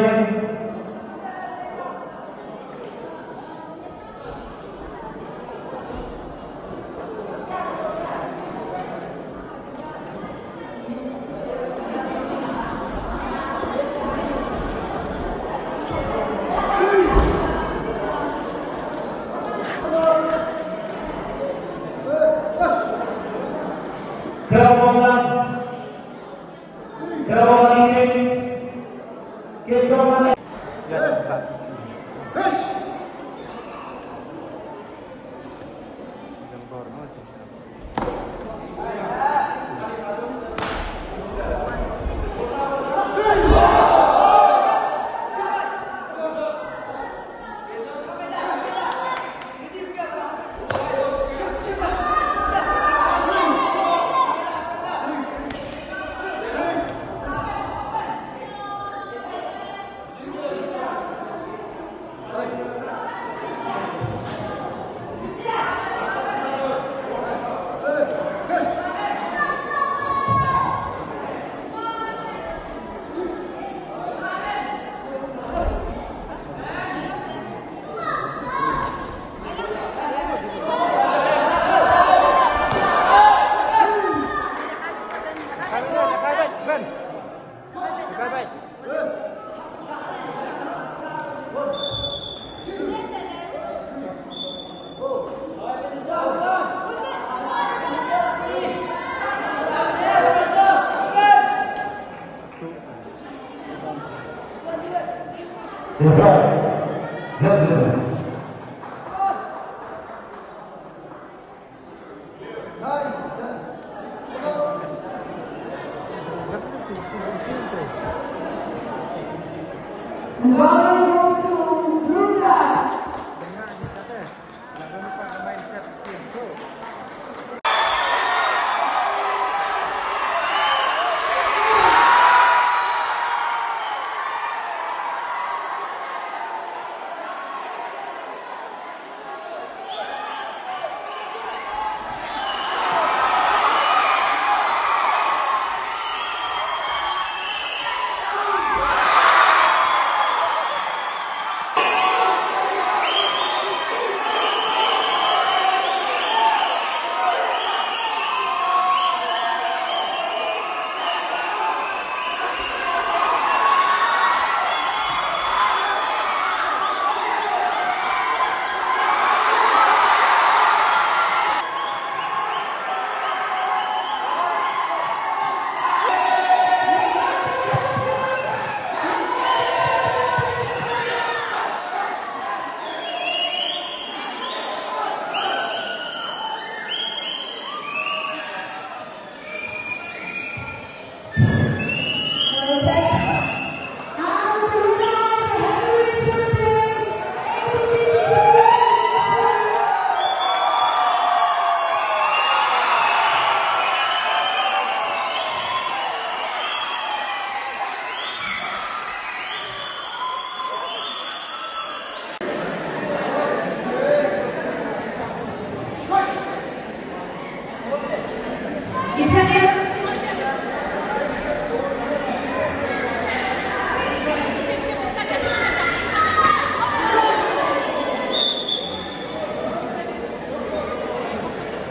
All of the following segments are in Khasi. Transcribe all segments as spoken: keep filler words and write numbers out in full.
Jaiñtia. Kawang lang. Kawang ini. Kita mana?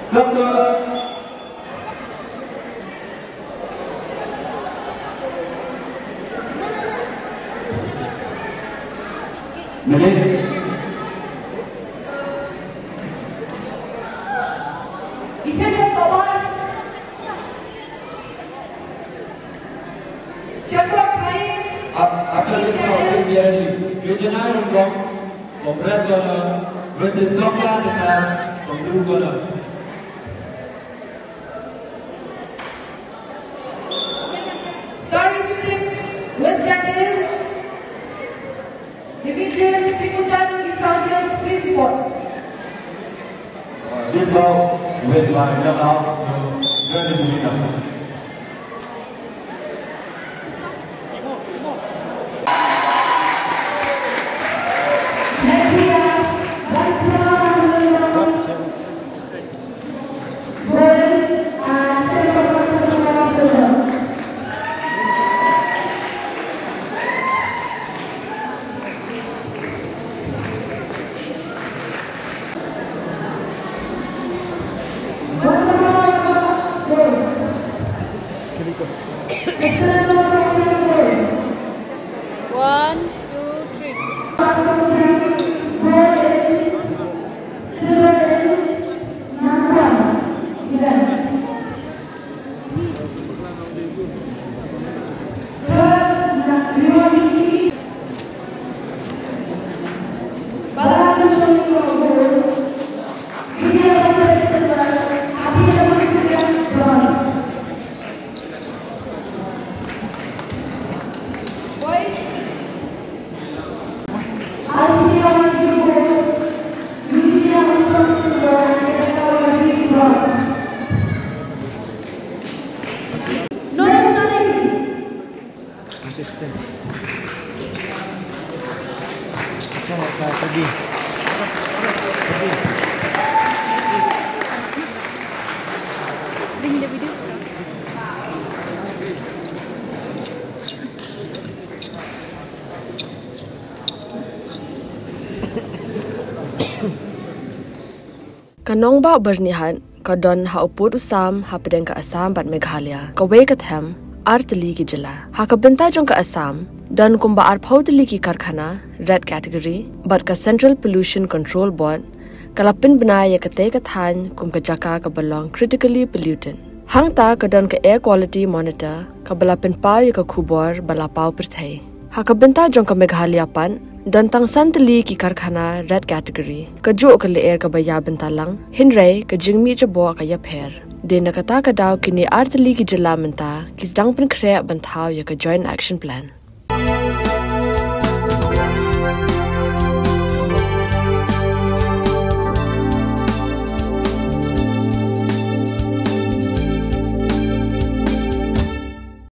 Doctor Minute. Italian Sobar. Jacob Khai. Up, after this round, is the early. Yujana Rongkong from red corner versus Doctor Atika from blue corner. Starry Sutin, West Jaintia Hills. Demetrius Sikuchan, East Khasi Hills, please report. This bout win by knockout to Gladys Mina. One, two, three. Assistant. Sama sa pergi. Pergi. Bring the video. Ka nongbah Byrnihat ka don ha u pud u sam hapdeng ka Assam bad Meghalaya. Kawei ka them, ar tylli ki jylla. Ha ka bynta jong ka Assam, Don kumba arphew tylli ki karkhana red category bad ka Central Pollution Control Board ka la pynbna ïa katei ka thaiñ kum ka jaka kaba long critically polluted. Hangta ka don ka Air Quality Monitor kaba la pynpaw ïa ka khubor ba la paw pyrthei. Ha ka bynta jong ka Meghalaya pat, don tang san tylli ki karkhana red category. Kajuh ka lyer kaba ïa bynta lang, hynrei ka jingmih jaboh ka ïapher. Dei na kata ka daw kine ar tylli ki jylla mynta ki sdang pynkhreh ban thaw ïa ka Joint Action Plan.